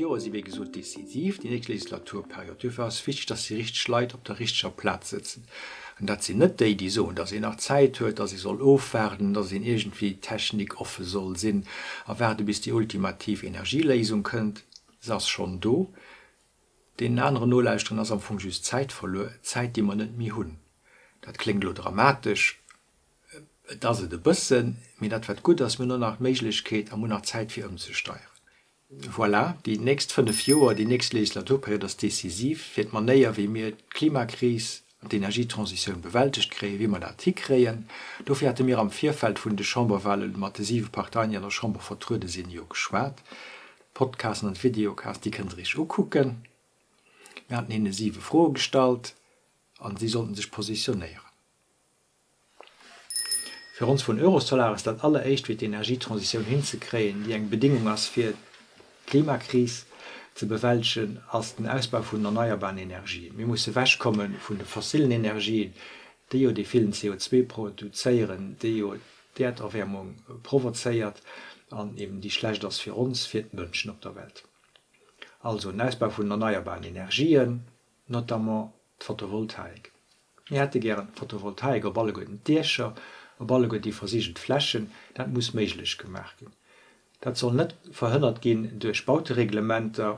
Joer si wéi gesot decisiv, déi nächst Legislaturperiod. Duerfir ass wichteg, dass déi richteg Leit op der richteger Plaz sëtzen. An dat sinn net déi, déi soen, dass een nach Zäit huet, dass ee soll ofwaarden, dass een iergendwéi technikoffe soll sinn a waarde bis déi ultimativ Energieléisung kënnt. Se ass schonn do. Deenen aneren nolauschteren ass am Fong just Zäit verluer, Zäit, déi mer net méi hunn. Dat kléngt elo dramatesch, et ass et e bëssen, mee dat wat gutt ass, mir hunn och nach d'Méiglechkeet a mir hunn nach Zäit fir ëmzesteieren. Voilà, déi nächst 5 Joer, déi nächst Legislaturperiod ass decisiv fir d'Manéier, wéi mir d'Klimakris an d'Energietransitioun bewältegt kréien, wéi mer dat hikréien. Dofir hate mir am Virfeld vun de Chamberwale mat de siwe Parteien, déi an der Chamber vertruede sinn, jo geschwat. D'Podcasten an d'Videocasten, déi kënnt Der Iech ukucken. Mir haten hinne siwe Froe gestallt a si sollten sech positionéieren. Fir ons vun Eurosolar ass dat alleréischt fir d'Energietransitioun hinzekréien, déi eng Bedingung ass fir d'Klimakris ze bewältegen, ass den Ausbau vun den erneierbaren Energien. Mir musse wech komme vun de fossilen Energien, déi jo dee villen CO2 produzéieren, dee jo d'Äerderwäermung provozéiert an eben déi schlecht ass fir ons, fir d'Mënschen op der Welt. Also den Ausbau vun den erneierbaren Energien, notamment d'Photovoltaik. Mir hätte gären d'Photovoltaik op alleguerten d'Diecher, op alleguer déi versigelt Flächen. Dat muss méiglech gemaach ginn. Dat soll net verhënnert ginn duerch Bautereglementer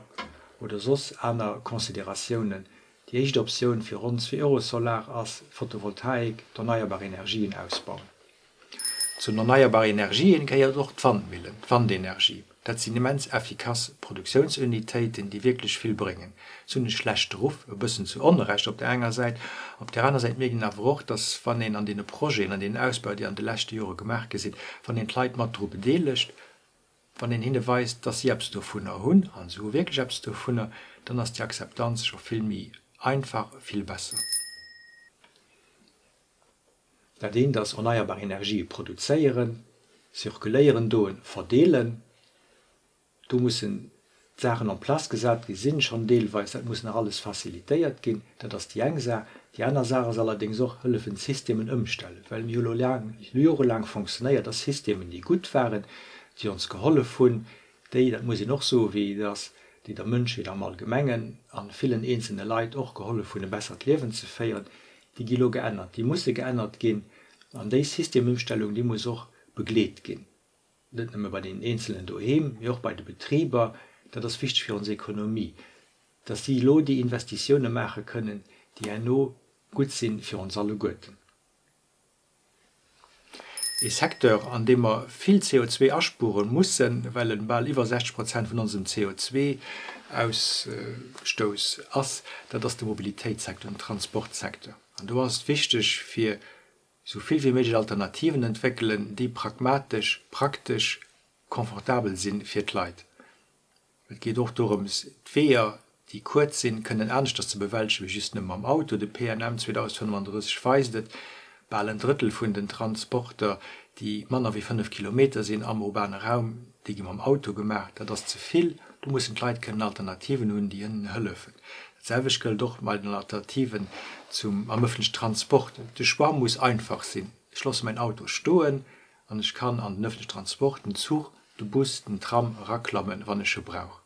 oder soss aner Consideratiounen. Déi éischt Optioun fir ons, fir Eurosolar, ass Photovoltaik, d'erneierbar Energien ausbauen. Zu den erneierbaren Energien gehéiert och d'Wandmillen, d'Wandenergie. Dat sinn immens effikass Produktiounsunitéiten, déi wierklech vill bréngen. Se hunn e schlechte Ruff, e bëssen zu Onrecht op där enger Säit. Op där aner Säit mierkt een awer och, dass wann een an deene Projeten, an deenen Ausbau, déi an de leschte Jore gemaach gi sinn, wann een d'Leit mat dru bedeelegt, wann een hinne weist, dass si eppes dovunner hunn, a se hu wierklech eppes dovunner, dann ass déi Akzeptanz scho vill méi einfach, vill besser. Dat eent ass erneierbar Energië produzéieren, zirkuléieren doen, verdeelen. Do mussen d'Saachen en place gesat ginn, sinn schonn deelweis, dat muss nach alles facilitéiert ginn. Dat ass déi eng Saach. Déi aner Saach ass allerdéngs och, hëllefen d'Systemen ëmstellen, well mir hu lo laang, jorelaang fonctionnéiert a Systemen, déi gutt waren, déi ons gehollef hunn, déi, dat muss een och soen, wéi et ass, déi der Mënschheet am Allgemengen a villen eenzelne Leit och gehollef hunn, e bessert Liewen ze féieren, déi gi lo geännert, déi musse geännert ginn. An déi Systemëmstellung, déi muss och begleet ginn, net nëmme bei deenen Eenzelnen doheem, mee och bei de Betriber. Dat ass wichteg fir ons Ekonomie, dass si elo déi Investitioune maache kënnen, déi herno gutt si fir ons alleguerten. Ee Secteur, an deem mer vill CO2 aspuere mussen, well en bal iwwer 60 Prozent vun onsem CO2-Ausstouss ass, dat ass de Mobilitéitssecteur, den Transportsecteur. An do ass et wichteg, fir esou vill wéi méiglech Alternativen entwéckelen, déi pragmatesch, praktesch, confortabel si fir d'Leit. Et geet och dorëms, d'Weeër, déi kuerz sinn, kënnen aneschters ze bewältegen, wéi just nëmme mam Auto. De PNM 2035 weist et, Bal en Drëttel vun den Transporter, déi manner wéi 5 Kilometer sinn am urbane Raum, déi gi mam Auto gemaach. Dat ass ze vill. Do mussen d'Leit kënnen Alternativen hunn, déi hinnen hëllefen. Dat selwecht gëllt och bei den Alternativen zum am ëffentlechen Transport. De Choix muss einfach sinn, Ech loosse mäin Auto stoen an ech kann an den ëffentlechen Transport, den Zuch, de Bus, den Tram eraklammen, wann ech e brauch.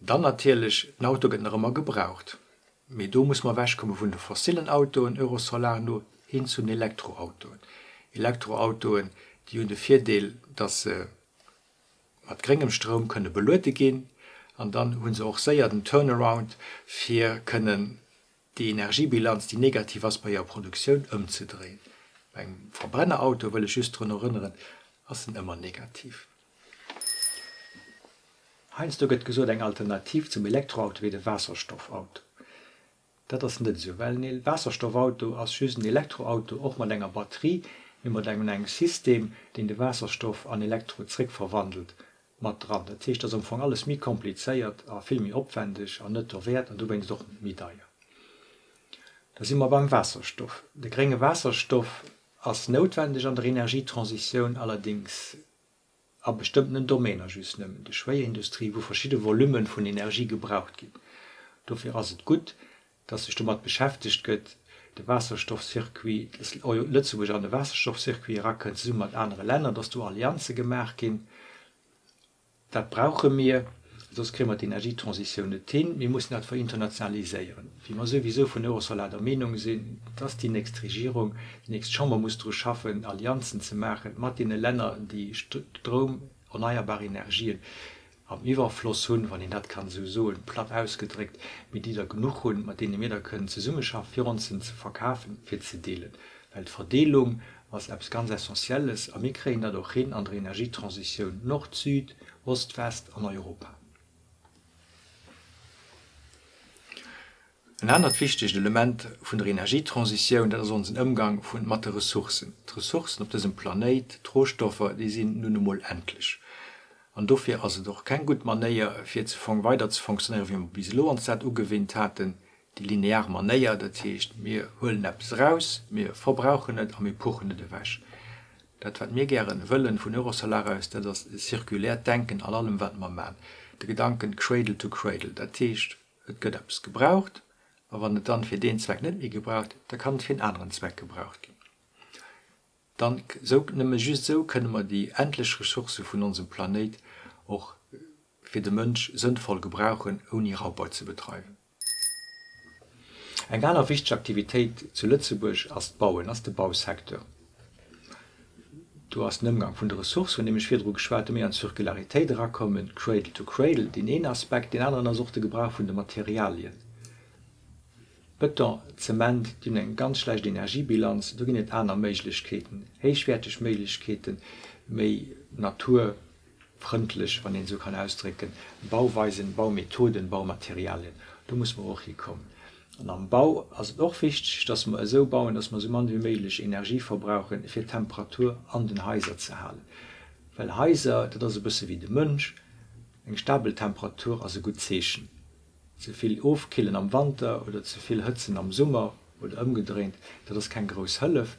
Dann natierlech, den Auto gëtt nach ëmmer gebraucht, mee do muss mer ewechkomme vun de fossilen Autoen, Eurosolar no, hin zu den Elektroautoen. Elektroautoen, déi hunn de Virdeel, dass se mat gréngem Stroum kënne beluede ginn an dann hu se och séier den Turnaround, fir kënnen déi Energiebilanz, déi negativ ass bei hirer Produktioun, ëmzedréien. Bei engem Verbrennerauto, wëll ech just drun erënneren, ass en ëmmer negativ. Heiansdo gëtt gesot, eng Alternativ zum Elektroauto wier de Waasserstoffauto. Dat ass net esou, well en Waasserstoffauto ass just en Elektroauto, och mat enger Batterie, mee mat engem engem System, deen de Waasserstoff an Elektro zréckverwandelt. Mat dran. Dat heescht, et ass am Fong alles méi komplizéiert a vill méi opwendeg an net derwäert an dowéinst och méi deier. Da si mer beim Waasserstoff. De grénge Waasserstoff ass noutwendeg an der Energietransitioun, allerdéngs a bestëmmtenen Domäner just nëmmen, der Schwéierindustrie, wou verschidde Volume vun Energie gebraucht ginn. Dofir ass et gutt, dass sech domat beschäftegt gëtt, de Waasserstoffcircuit, dass Lëtzebuerg an de Waasserstoffcircuit erakënnt, zesumme mat anere Länner, dass do Allianze gemaach ginn. Dat brauche mir, soss kréie mer d'Energietransitioun net hin. Mir mussen dat verinternationaliséieren, wéi mer souwisou vun Eurosolar der Meenung sinn, dass déi nächst Regierung, déi nächst Chamber muss dru schaffen, Allianzen ze maache mat deene Länner, déi Stroum, erneierbar Energien am Iwwerfloss hunn, wann een dat kann esou soen, platt ausgedréckt, mee déi der genuch hunn, mat deene mir da kënnen zesummeschaffen, fir ons se ze verkafen, fir ze deelen. Well d'Verdeelung ass eppes ganz Essentielles a mir kréien dat och hin an der Energietransitioun Nord-Süd, Ost-West an Europa. En anert wichtegt Element vun der Energietransitioun, dat ass onsen Ëmgang vun mat de Ressourcen. D'Ressourcen op dësem Planéit, d'Rohstoffer, déi sinn nun emol endlech. An dofir ass et och keng gutt Manéier, fir ze weider ze fonctionnéieren, wéi mer bis elo ons dat ugewinnt haten, Déi linear Manéier, dat heescht, mir huelen eppes eraus, mir verbrauchen et a mir puchen et ewech. Dat, wat mir gären wëllen vun Eurosolar aus, dat ass e circuläert Denken an allem, wat mer man. De Gedanken cradle to cradle, dat heescht, et gëtt eppes gebraucht a wann et dann fir deen Zweck net méi gebraucht, da kann et fir en aneren Zweck gebraucht ginn. Dann, esou, nëmme just esou kënne mer déi endlech Ressourcë vun onsem Planéit och fir de Mënsch sënnvoll gebrauchen, ouni Raubbeut ze betreiwen. Eng aner wichteg Aktivitéit zu Lëtzebuerg ass d'Bauen, ass de Bausecteur. Do ass den Ëmgang vun de Ressourcë, vun deem ech virdru geschwat hunn, méi an d'Circularitéit erakommen, cradle to cradle, deen een Aspekt. Deen aneren ass och de Gebrauch vun de Materialien. Bëton, Zement, déi hunn eng ganz schlecht Energiebilanz. Do ginn et aner Méiglechkeeten, héichwäerteg Méiglechkeeten, méi naturfrëndlech, wann een esou kann ausdrécken, Bauweisen, Baumethoden, Baumaterialien. Do musse mer och hikommen. An am Bau ass et och wichteg, dass mer esou bauen, dass mer esou mann wéi méiglech Energie verbrauchen, fir d'Temperatur an den Haiser ze halen. Well Haiser, dat ass e bësse wéi de Mënsch, eng stabel Temperatur ass e gutt Zeechen. Ze vill ofkillen am Wanter oder ze vill hëtzen am Summer oder ëmgedréint, dat ass keng grouss Hëllef.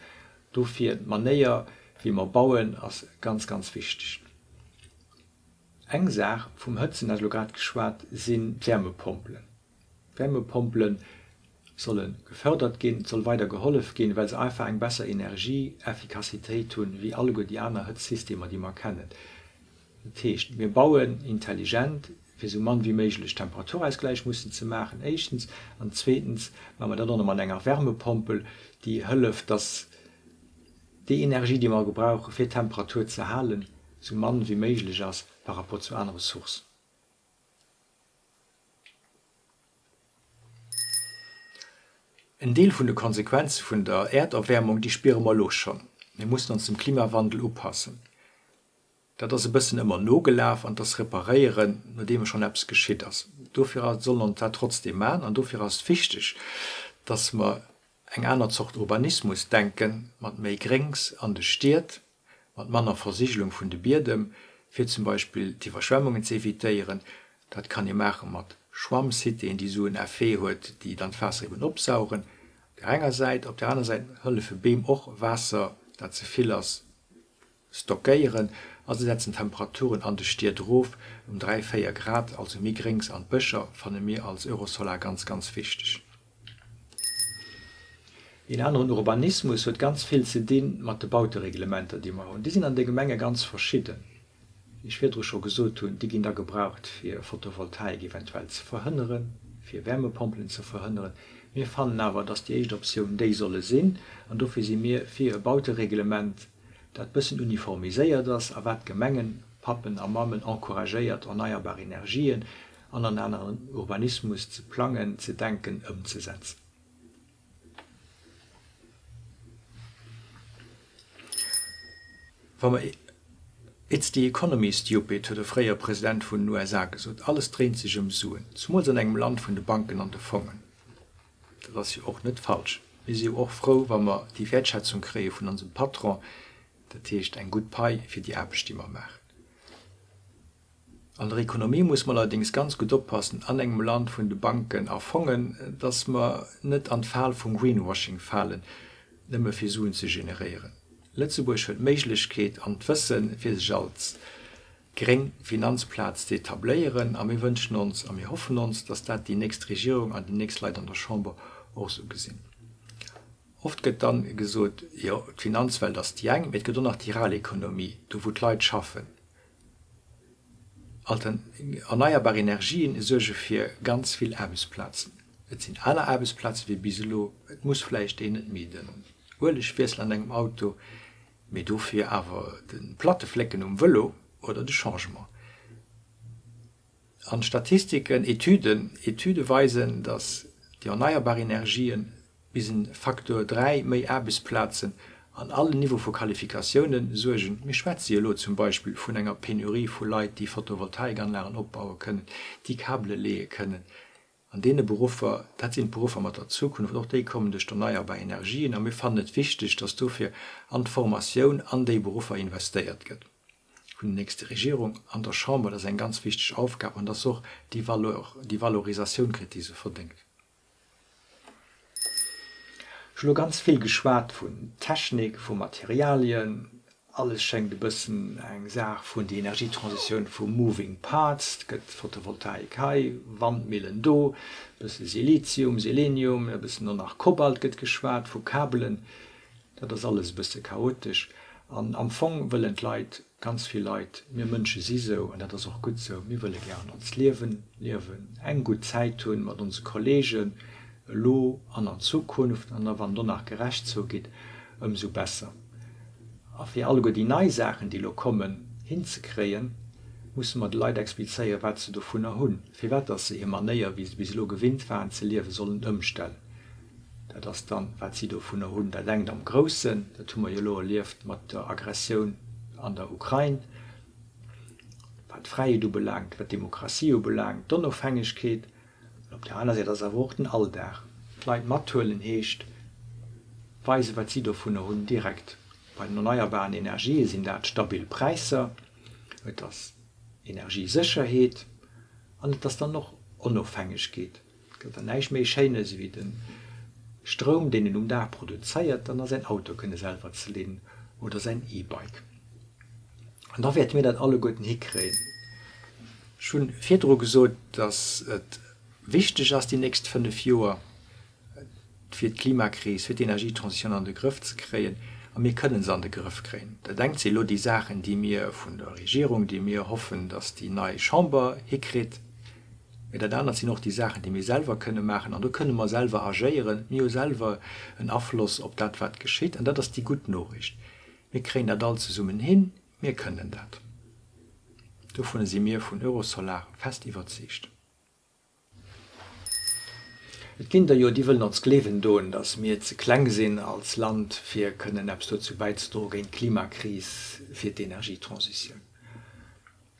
Dofir d'Manéier wéi mer bauen ass ganz, ganz wichteg. Eng Saach, vum Hëtzen hat ech elo grad geschwat, sinn d'Wärmepompelen. D'Wärmepompele solle gefördert ginn, et soll weider gehollef ginn, well se einfach eng besser Energieeffikassitéit hunn wéi alleguer déi aner Hëtzsystemer déi mer kennen. Dat heescht, mir bauen intelligent, fir esou mann wéi méiglech Temperaturausgläich mussen ze maachen, éischtens, an zweetens maache mer dat och nach mat enger Wärmepompel, déi hëlleft, dass déi Energie, déi mer gebrauchen, fir d'Temperatur ze halen, esou mann wéi méiglech ass par rapport zu anere Sourcen. En Deel vun de Konsequenze vun der Äerderwäermung, déi spiere mer elo schonn. Mir mussen ons dem Klimawandel upassen. Dat ass e bëssen ëmmer nogelaf an 't ass reparéieren, nodeem schonn eppes geschitt ass. Dofir sollen ons dat trotzdeem maachen an dofir ass et wichteg, dass mer eng aner Zort Urbanismus denken, mat méi Gréngs an de Stied, mat manner Versigelung vun de Biedem, fir zum Beispill d'Iwwerschwemmungen ze evitéieren. Dat kann ee maache mat Schwammcitéen, déi esou en Effet huet, déi dann d'Waasser eben opsaugen op där enger Säit. Op där aner Säit hëllefe Beem och, Waasser, dat ze vill ass, stockéieren a se setzen d'Temperaturen an de Stied erof ëm 3, 4 Grad. Also méi Gréngs an d'Bëscher fanne mir als Eurosolar ganz, ganz wichteg. Een aneren Urbanismus huet ganz vill ze di mat de Bautereglementer, déi mer hunn. Déi sinn an de Gemenge ganz verschidden. Wéi ech virdru scho gesot hunn, déi ginn da gebraucht, fir Photovoltaik eventuell ze verhënneren, fir Wärmepompelen ze verhënneren. Mir fannen awer, dass déi éischt Optioun déi solle sinn, an dofir si mir fir e Bautereglement, dat bëssen uniformiséiert ass a wat d'Gemengen, Pappen a Mammen encouragéiert, erneierbar Energien an en aneren Urbanismus ze plangen, ze denken, ëmzesetzen. Wa mer It's the economy, stupid, huet e fréiere President vun den USA gesot. Alles dréint sech ëm Suen, zumools an engem Land vun de Banken an de Fongen. Dat ass jo och net falsch. Mir si jo och frou, wa mer déi Wäertschätzung kréie vun onsem Patron, dat heescht eng gutt Pai fir déi Aarbecht, déi mer maachen. An der Ekonomie muss mer allerdéngs ganz gutt oppassen an engem Land vun de Banken a Fongen, dass mer net an d'Fal vum Greenwashing falen, nëmme fir Suen ze generéieren. Lëtzebuerg huet d'Méiglechkeet an d'Wëssen, fir sech als gréng Finanzplaz ze etabléieren a mir wënschen ons a mir hoffen ons, dass dat déi nächst Regierung an déi nächst Leit an der Chamber och esou gesinn. Oft gëtt dann gesot, jo, d'Finanzwelt ass déi eng, mee et gëtt och nach déi ral Ekonomie, do wou d'Leit schaffen. Erneierbar Energien suerge fir ganz vill Aarbechtsplazen. Et sinn aner Aarbechtsplaze wéi bis elo. Et muss vläicht een net méi den Ueleg wiesselen an engem Auto, mee dofir awer de Platte flécken um Vëlo oder de Changement. An Statistiken, Etüden, Etüde weisen, datt déi erneierbar Energien bis en Facteur 3 méi Aarbechtsplazen an allen Niveau vu Qualifikatiounen suergen. Mir schwätze jo elo zum Beispill vun enger Penurie vu Leit, déi Photovoltaikanlagen opbaue kënnen, déi Kabele leeë kënnen. An deene Beruffer, dat sinn d'Beruffer mat der Zukunft, och déi kommen duerch d'erneierbar Energien a mir fannen et wichteg, datt dofir an d'Formatioun an déi Beruffer investéiert gëtt vun der nächster Regierung an der Chamber. Dat ass eng ganz wichteg Aufgab an datt se och déi Valeur, déi Valorisatioun kritt, déi se verdéngt. Ech hu lo ganz vill geschwat vun Technik, vu Materialien. Alles schéngt e bëssen eng Saach vun déi Energietransitioun vu moving parts. Et gëtt Photovoltaik hei, Wandmillen do, e bësse Silizium, Selenium, e bëssen och nach Kobalt gëtt geschwat, vu Kabelen. Dat ass alles e bësse chaotesch. An am Fong wëllen d'Leit Ganz vill Leit, mir Mënsche si sou, an dat ass och gutt sou, mir wëlle gären onst Liewen liewen, eng gutt Zäit hunn mat onse Kollegen, elo an an Zukunft, an da wann do nach gerecht zougeet, ëmsou besser. A fir alleguer déi nei Saachen, déi elo kommen, hinzekréien, musse mer de Leit explizéieren, wat se dovunner hunn, firwat dass se hir Manéier, wéi se bis elo gewinnt waren ze liewen, sollen ëmstellen. Dat ass dann, wat si dovunner hunn. Dat engt am Groussen, dat hu mer jo elo erlieft mat der Aggressioun an der Ukrain, wat d'Fräiheet ubelaangt, wat d'Demokratie ubelaangt, d'Onofhängegkeet. An op där aner Säit ass awer och den Alldag. D'Leit mathuelen heescht weisen, wat si dovunner hunn, direkt. Bei den erneierbaren Energië sinn dat stabil Präisser, et ass Energiesécherheet an et ass dann och Onofhängegkeet. Et gëtt dann näischt méi Schéines ewéi de Stroum, deen een um Dag produzéiert, dann a säin Auto kënne selwer ze leeden oder säin E-Bike. An da wäerte mir dat alleguerten hikréien. Ech hu virdru gesot, datt et wichteg ass, déi nächst 5 Joer fir d'Klimakris, fir d'Energietransitioun an de Grëff ze kréien. A mir kënnen se an de Grëff kréien. Dat engt si elo déi Saachen, déi mir vun der Regierung, déi mir hoffen, datt déi nei Chamber hikritt. Mee dat anert sinn och déi Saachen, déi mir selwer kënne maachen. An do kënne mer selwer agéieren. Mir hu selwer en Afloss op dat, wat geschitt. An dat ass déi gutt Noriicht. Mir kréien dat all zesummen hin. Mir kënnen dat. Dovun si mir vun Eurosolar fest iwwerzeegt. Et ginn der jo, déi wëllen ons gleewen doen, datt mir ze kleng sinn als Land, fir kënnen eppes dozou bäizedroen géint d'Klimakris, fir d'Energietransitioun.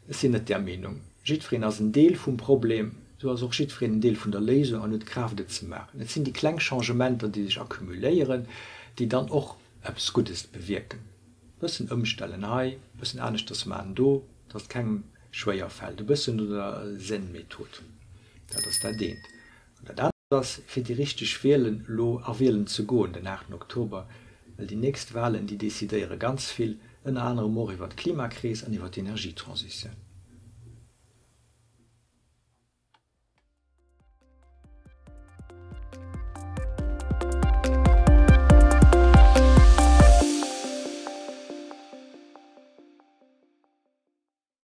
Ech sinn net där Meenung. Jiddwereen ass en Deel vum Problem, esou ass och jiddwereen en Deel vun der Léisung an huet d'Kraaft et ze maachen. Et sinn déi kleng Changementer, déi sech accumuléieren, déi dann och eppes Guddes bewierken. E bëssen ëmstellen hei, e bëssen aneschters maachen do, dass et kengem schwéier fält, e bëssen no der Zen-Method. Dat ass dat eent. An dat anert ass, fir déi richteg Wielen elo erwielen ze goen den 8 Oktober, well déi nächst Walen, déi decidéiere ganz vill, ënner anerem och iwwer d'Klimakris an iwwer d'Energietransitioun.